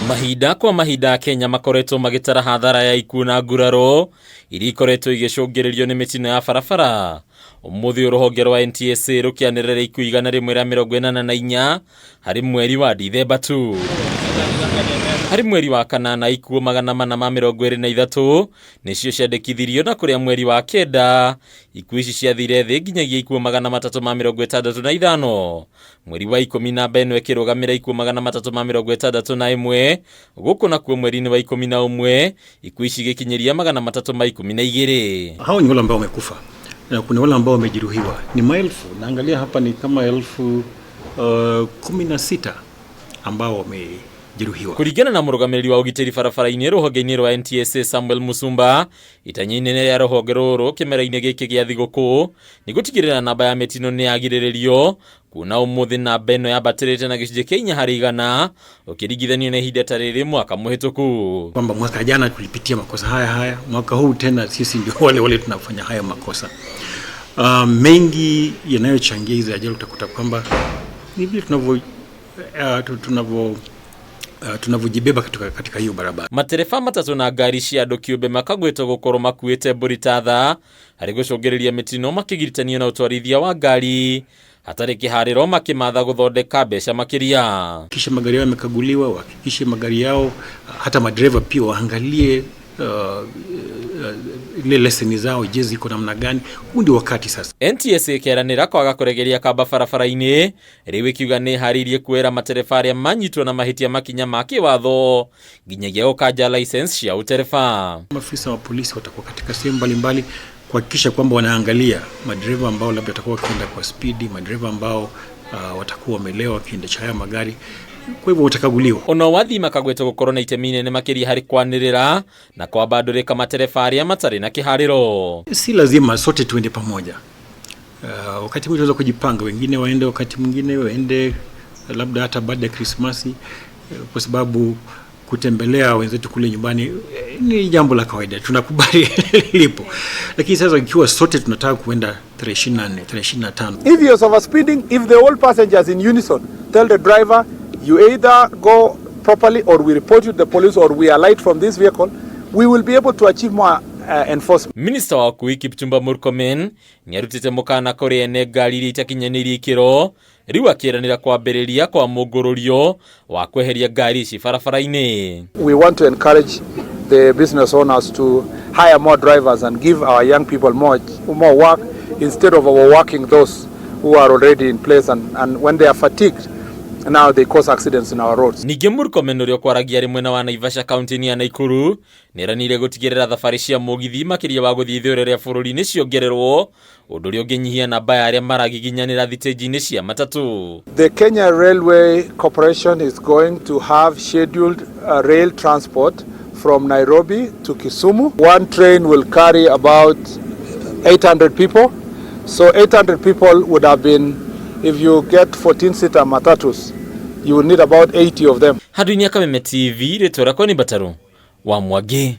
Mahinda kwa mahinda Kenya makoretwo magĩtara hathara ya ikuũ na nguraro iria ikoretwo igĩcũngĩrĩrio nĩ mĩtino ya barabara. Ũmũthĩ rũhonge rwa NTSA rũkĩanĩrĩra ikuũ 184 harĩ mweri wa Dithemba tu. Harĩ mweri wa kanana ikuũ 423 nĩcio ciandĩkithirio na kũrĩa mweri wa kenda ikuũ ici ciathire thĩ nginyagia ikuũ 365. Mweri wa ikũmi namba ĩno ĩkĩrũgamĩra ikuũ 361, gũkũ nakuo mweri-inĩ wa 11 ikuũ ici igĩkinyĩria 312. Hao ni wale ambao wamekufa na kuna wale ambao wamejeruhiwa, ni maelfu. Naangalia hapa ni kama 16,000 ambao wamejeruhiwa. Kũringana na mũrũgamĩrĩri wa ũgitĩri barabara-inĩ rũhonge-inĩ rwa NTSA Samuel Musumba, itanya inene rĩa rũhonge rũrũ kĩmera-inĩ gĩkĩ gĩa thigũkũ nĩ gũtigĩrĩra namba ya mĩtino nĩ yagirĩrĩrio, kuona ũmũthĩ namba ĩno yambatĩrĩte na gĩcunjĩ kĩa 4% ũkĩringithanio na ihinda ta rĩrĩ mwaka mũhĩtũku. Kwamba mwaka jana tulipitia makosa haya haya, mwaka huu tena sisi ndio wale wale tunafanya haya makosa. Mengi yanayochangia hizi ajali utakuta kwamba ni vile tunavyojibeba katika hiyo barabara. Matereba matatũ na ngari cia andũ kĩũmbe makagwetwo gũkorwo makuĩte mbũri ta tha harĩ gũcũngĩrĩria mĩtino makĩgiritania na ũtwarithia wa ngari hatarĩ kĩharĩro makĩmatha gũthondeka mbeca makĩria. Kisha magari yao yamekaguliwa, wahakikishe magari yao, hata madereva pia waangalie ile leseni zao, je, ziko namna gani. Huu ndio wakati sasa. NTSA ĩkeranĩra kwaga kũregeria kamba barabara-inĩ, rĩu ĩkiuga nĩ ĩharĩirie kuoera matereba arĩa manyitwo na mahĩtia makinya ma kĩwatho nginyagia gũkanja license cia ũtereba. Maafisa wa polisi watakuwa katika sehemu mbalimbali kuhakikisha kwamba wanaangalia madereva ambao labda watakuwa wakienda kwa spidi, madereva ambao watakuwa wamelewa wakiendesha haya magari. Kwa hivyo watakaguliwa. Ono wathi makagwetwo gũkorwo na itemi inene makĩria harĩ kwanĩrĩra na kwambandũrĩka matereba arĩa matarĩ na kĩharĩro. Si lazima sote tuende pamoja. Wakati mwingine tunaweza kujipanga, wengine waende wakati mwingine, waende labda hata baada ya Krismasi, kwa sababu kutembelea wenzetu kule nyumbani ni jambo la kawaida, tunakubali lipo. Lakini sasa ikiwa sote tunataka kuenda tarehe 24, tarehe 25. If you're overspeeding, if the all passengers in unison tell the driver, you either go properly or we report you to the police or we alight from this vehicle, we will be able to achieve more enforcement. Minista wa ũkuui Kipchumba Murkomen nĩarutĩte mũkana kũrĩ ene ngari iria itakinyanĩirie ikĩro, rĩu akĩranĩra kwambĩrĩria kwa mũngũrũrio wa kweheria ngari ici barabara-inĩ. We want to encourage the business owners to hire more drivers and give our young people more work instead of overworking those who are already in place and when they are fatigued, now they cause accidents in our roads. Ningĩ Murkomen ũrĩa ũkwaragia arĩ mwena wa Naivasha kaunti-inĩ ya Nakuru nĩeranĩire gũtigĩrĩra thabarĩ cia mũgithi makĩria wa gũthiĩ ithũĩro rĩa bũrũri nĩ ciongererwo, ũndũ ũrĩa ũngĩnyihia namba ya arĩa maragiginyanĩra thitĩnji-inĩ cia matatũ. The Kenya Railway Corporation is going to have scheduled rail transport from Nairobi to Kisumu. One train will carry about 800 people. So 800 people would have been, if you get 14-seater matatus, you will need about 80 of them. Handũ-inĩ ya Kameme TV, rĩtwa rĩakwa nĩ Mbatarũ wa Mwangi.